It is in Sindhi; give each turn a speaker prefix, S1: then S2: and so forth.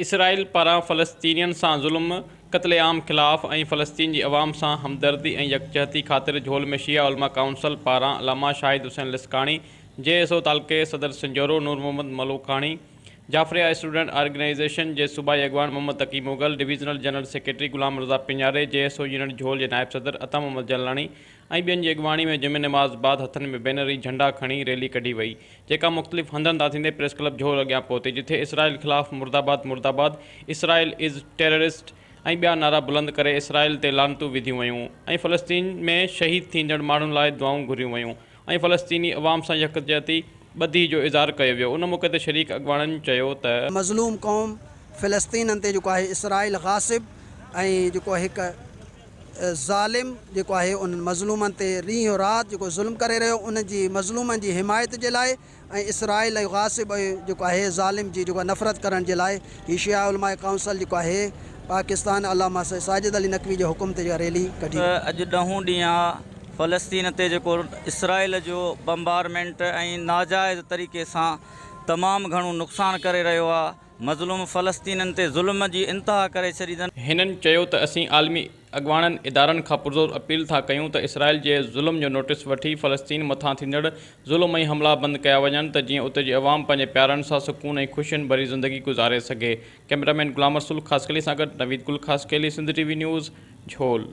S1: اسرائيل پاران فلسطينين سان ظلم، قتل عام خلاف ۽ فلسطين جي عوام سان همدردي ۽ يڪجهتي خاطر جهول ۾ شيعه علماء ڪائونسل پاران علامه Shahid Hussain Laskani, J S O تعلقي صدر سنجهورو نور محمد ملوکاڻي، جعفريه اسٽوڊنٽ آرگنائيزيشن جي صوبائي اڳواڻ Muhammad Taqi Mughal, divisional general secretary Ghulam Raza Pinyari, J S O unit Jhol جي نائب صدر عطا محمد جلالاڻي ۽ ٻين جي اڳواڻي ۾ جمعي نماز بعد هٿن ۾ بينر ۽ جهنڊا کڻي ريلي ڪڍي وئي جيڪا مختلف هنڌن تان ٿيندي پريس ڪلب جهول اڳيان پهتي جٿي اسرائيل خلاف مرداباد مرداباد اسرائيل از ٽيررسٽ ۽ ٻيا نعرا بلند ڪري اسرائيل تي لعنتون وڌيون ويون ۽ فلسطين ۾ شهيد ٿيندڙ ماڻهن لاء دعائون گهريون ويون ۽ فلسطيني عوام سان يڪجهتي ٻڌي جو اظهار ڪيو ويو ان موقعي تي شريڪ اڳواڻن چيو ته.
S2: مظلوم قوم فلسطينن تي جيڪو آهي اسرائيل غاصب ۽ جيڪو هڪ ظالم جيڪو آهي انهن مظلومن تي ڏينهن رات جيڪو ظلم ڪري رهيو ان جي مظلومن جي حمايت جي لاء ۽ اسرائيل ۽ غاصب ۽ جيڪو آهي ظالم جي جيڪو نفرت ڪرڻ جي لاء هي شيعه علماء ڪائونسل جيڪو آهي پاڪستان علامه سيد ساجد علي نقوي جي حڪم تي جيڪا ريلي ڪڍي وئي.
S3: اڄ ڏهون ڏينهن آ فلسطين تي جيڪو اسرائيل جو بمبارمينٽ ۽ ناجائز طريقي سان تمام گهڻو نقصان ڪري رهيو آ مظلوم فلسطينين تي ظلم جي انتها ڪري ڇڏي اٿن.
S1: هنن چيو ته اسين عالمي اڳواڻن، ادارن کان پرزور اپيل ٿا ڪيون ته اسرائيل جي ظلم جو نوٽيس وٺي فلسطين مٿان ٿيندڙ ظلم ۽ حملا بند ڪيا وڃن ته جيئن اتي جي عوام پنهنجي پيارن سان سڪون ۽ خوشين ڀري زندگي گذاري سگهي. ڪئميرا مين غلام رسول خاصخيلي سان گڏ Naveed Gul Khaskheli Sindh T V news, Jhol.